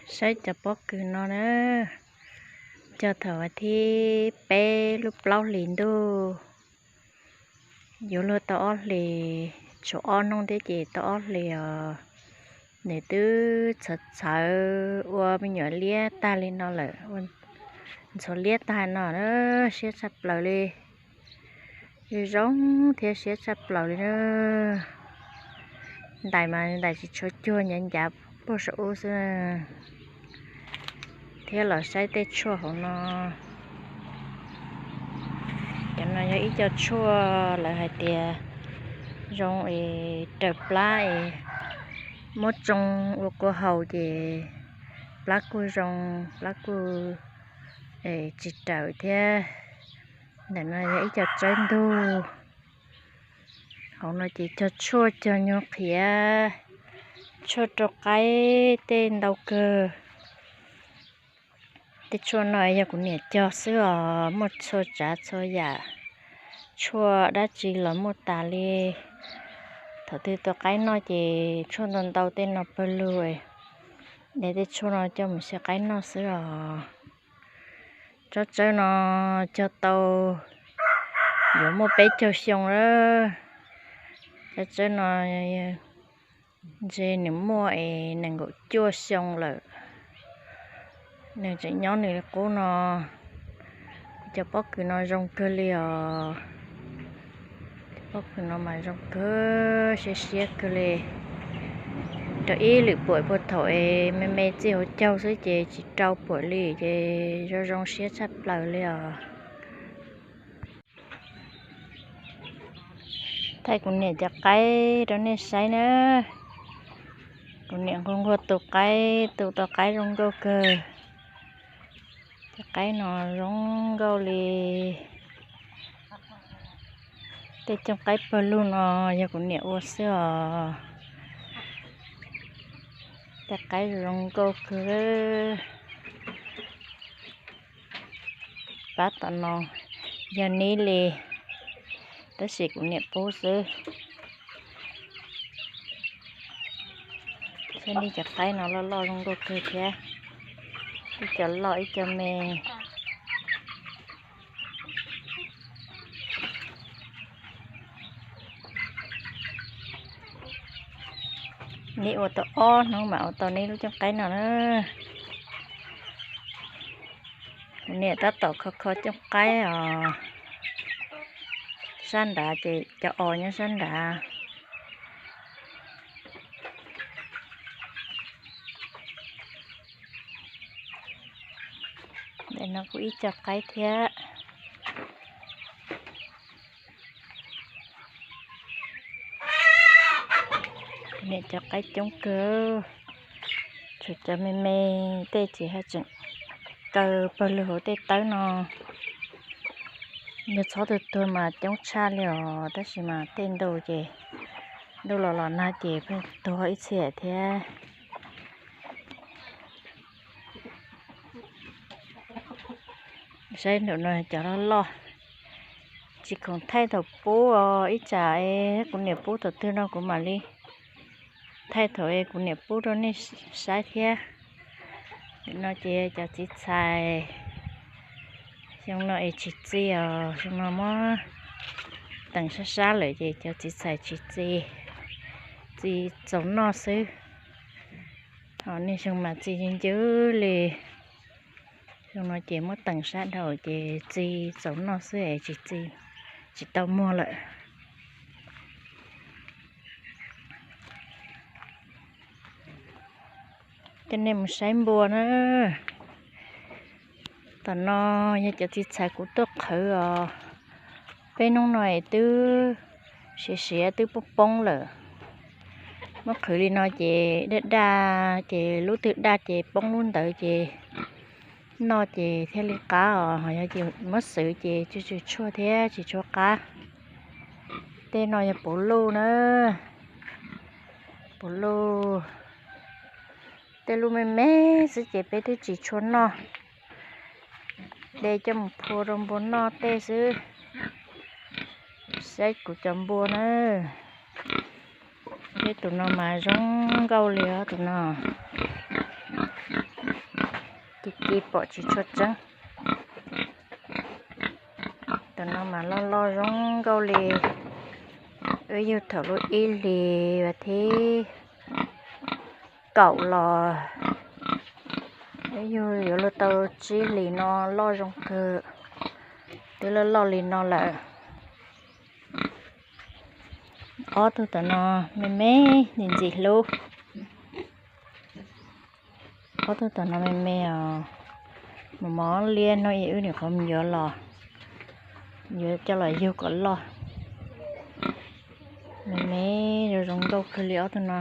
Saib cov pob kws no na, cog thaum thib peb lub plaub hlis ntuj, yuav luag tau ob hlis, tshuav ob hnub thiab ces tau ob hlis os. Nws twb txhawv txhawv ua me nyuam liab tag li no lawm, ntxhuav liab tag no na, siab tshaj plaws li. Zoo zoo thiab siab tshaj plaws li na. Ntais mas ntais tsis tshuav cuag, ncav ncav puag saum ub xwb. Thiab los saib tej tshuaj hauv no. Cov no yog ib co tshuaj lawv hais tias zoo es raws plab es muab tsoo ua kua haus ces plab kuj zoo, plab kuj tsis raws thiab. Ntawm no yog ib co tsawb ntug. Hauv no ces cog tshuaj cog nyuag qhiav, tshuaj rau qaib tej ntau kawg. Tej tshuaj no yog kuv niam cog xwb os, muaj txhua tsav txhua yam, tshuaj dab tsi los muaj tas li. Thaum twg tua qaib noj ces tshuaj ntau ntau tej no pawg lug, de tej tshuaj no coj mus xyaw qaib noj xwb os. Tsob tsawb no cog tau yuav muaj peb caug xyoo lawm. Tsob tsawb no ntshe nws muaj es nees nkaum cuaj xyoo lawm. Nws tseem nyob nws li qub no. Cov pob kws no zoo kawg li os. Cov pob kws no mas zoo kawg, siab siab kawg li. Rau ib lwm puam puag thaum es me me txij hauv caug xwb ces tsis rau puam li ces zoo zoo siab tshaj plaws li os. Thaij kuv niam cov qaib rau nej saib na. Kuv niam nquag nquag tu qaib, tu tau qaib zoo nkauj kawg. Cov qaib no zoo nkauj li. Tej cooj qaib pawg lug no yog kuv niam ua xwb os. Tej qaib zoo nkauj kawg. Pab tom no yog nib li, tab sis kuv niam pub xwb. Saib nej cov qaib no loj loj zoo nkauj kawg thiab, ib co loj ib co me. Neb ua tau ob hnub mam ua tau neb lub cooj qaib no na. Kuv niam tab tom kho kho cooj qaib os. Sab nrad ces cov os nyob sab nrad. Ntawm no kuj ib co qaib thiab. Niam cov qaib coob kawg, tshuav cov me me, tej ces haj tseem kaw pawg lug hauv tej tawb no. Yog txhob tuag tuag mas coob tshaj li os, tab sis mas tej ntau ces ntuj los los nag ces pheej tuag ib txhia thiab. Saib nraum no cov loj loj, tsis khoom thaij thaum pub os, ib tsam kuv niam pub thaum twg no kuv mam li thaij thaum es kuv niam pub rau nej saib thiab. Nim no ces cov txiv txhais xyoo no es tsis txi os, xyoo no muab teem sab sab lawm ces cov txiv txhais tsis txi, txi txaus noj xwb. Ho niaj xyoo mas txi ncw ncw li. Xyoo no ces muab teem sab dhau ces txi txaus noj xwb es tsis txi, tsis tau muag lawm. Coj nej mus saib npua na. Tam no yog cov txiv txhais kuv tuaj qhwv os. Peb hnub no es twb siav siav twb poob poob lawm. Muab qhwv li no ces daj daj, ces lub twg daj ces poob lub ntawd ces noj ces thiaj li qab os. Yog ces muab xwv ces tsw tsw tshuaj thiab tsis tshua qab. Tej no yog puv luj na, puv luj. Tej lub me me xwb ces peb twb tsis tshua noj. De coj mus phua rau npua noj tej xwb. Saib kuv cov npua na. Tej tus no mas zoo nkauj li os tus no. Ci ci pom tsis tshua tseeb. Tam no mas loj loj zoo nkauj li. Wb yug thaum lub ib hlis vas thib kaum los, wb yug yuav luag tau tsib hlis no, loj zoo kawg. Twb loj loj li no lawm. Ob tug tom no me me ntxim ntxim hlub. Ob tug tom no me me os, mos mos liab no, wb nim qhuav mus yuav los, yuav coj los yug kom loj. Me me zoo zoo nkauj kawg li ob tug no.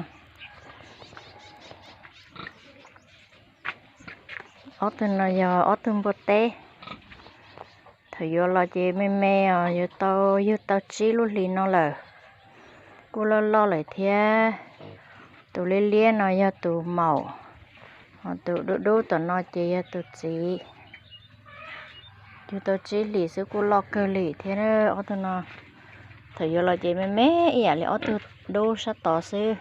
Ob tug no yog ob tug npua teb. Thaum yuav los ces me me os, yuav tau yug tau tsib lub hlis no lawm, kuj loj loj lawm thiab. Tus liab liab no yog tus maum, ho tus dub dub tom no ces yog tus txiv. Yug tau tsib hlis xwb kuj loj kawg li thiab ob tug no. Thaum yuav los ces me me ib yam li ob tug dub sab tod xwb.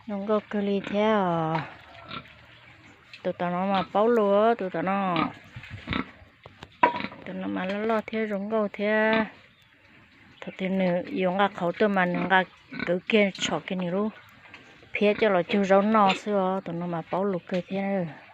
Zoo nkauj kawg li thiab os. Tus tom no mas paub lus, tus tom no, tus no mas loj loj thiab zoo nkauj thiab. Thaum twg nws yuav nqa qhauv tuaj mas nws nqa kwv kiag tshom kiag nws lub phiab coj los cug zaub noj xwb os. Tus no mas paub lus kawg thiab.